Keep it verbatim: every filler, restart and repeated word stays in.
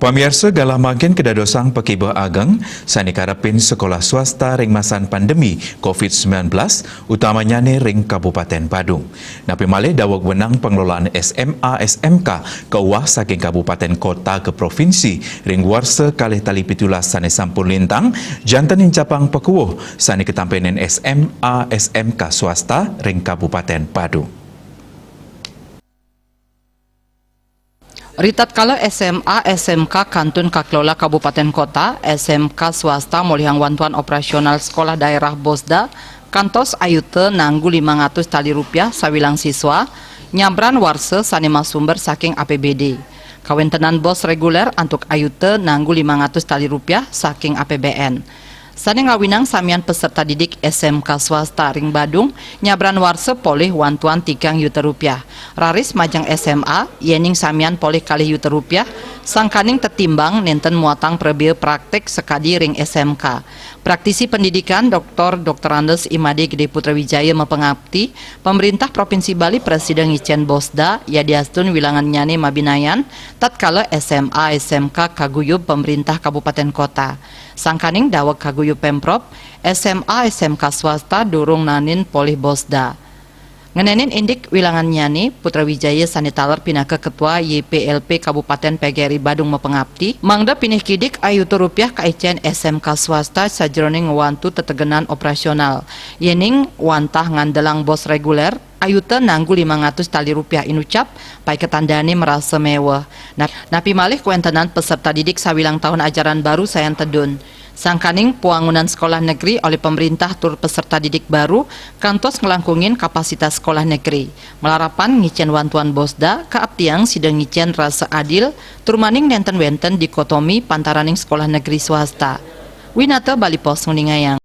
Pamiarsa, galah mangkin kadadosang pakibeh ageng sane karepin sekolah swasta ring masan pandemi covid sembilan belas, utamanyane ring Kabupaten Badung. Napi malih daweg wenang pengelolaan S M A S M K kauwah saking kabupaten kota ke provinsi ring warsa kalih tali pitulas sane sampun lintang, janten nincapang pakuwuh sane katampenin S M A S M K swasta ring Kabupaten Badung. Ritatkala S M A S M K kantun kakelola kabupaten kota, S M K swasta molihang wantuan operasional sekolah daerah BOSDA kantos ayuta nanggu limang atus tali rupiah sawilang siswa, nyabran warsa sane masumber saking A P B D. Kawentenan bos reguler antuk ayuta nanggu limang atus tali rupiah saking A P B N. Sane ngawinang samian peserta didik S M K swasta ring Badung nyabran warsa polih wantuan tigang yuta rupiah. Raris majeng S M A, yening samian polih kalih yuta rupiah, sangkaning tetimbang nenten muatang prabea praktik sakadi ring S M K. Praktisi pendidikan Doktor Doktorandus Imade Gede Putra Wijaya mapangapti, pemerintah Provinsi Bali prasida ngicen BOSDA, yadiastun wilangannyane mabinayan, tatkala S M A S M K kaguyub pemerintah kabupaten kota. Sangkaning daweg kaguyub Pemprov, S M A S M K swasta durung naenin polih BOSDA. Ngenenin indik wilangannyane, Putra Wijaya sane taler pinaka Ketua Y P L P Kabupaten P G R I Badung mapangapti, mangda pinih kidik ayuta rupiah kaicen S M K swasta sajeroning ngwantu tetegenan operasional. Yening wantah ngandelang bos reguler, ayuta nanggu limang atus tali rupiah inucap, paiketandane marasa meweh. Nap-, napi malih kawentenan peserta didik sawilang tahun ajaran baru sayan tedun. Sangkaning pwangunan sekolah negeri olih pemerintah tur peserta didik baru kantos nglangkungin kapasitas sekolah negeri. Malarapan ngicen wantuan BOSDA, kaaptiang sida ngicen rasa adil, tur maning nenten wenten dikotomi pantaraning sekolah negeri swasta. Winata Bali Post nguningayang.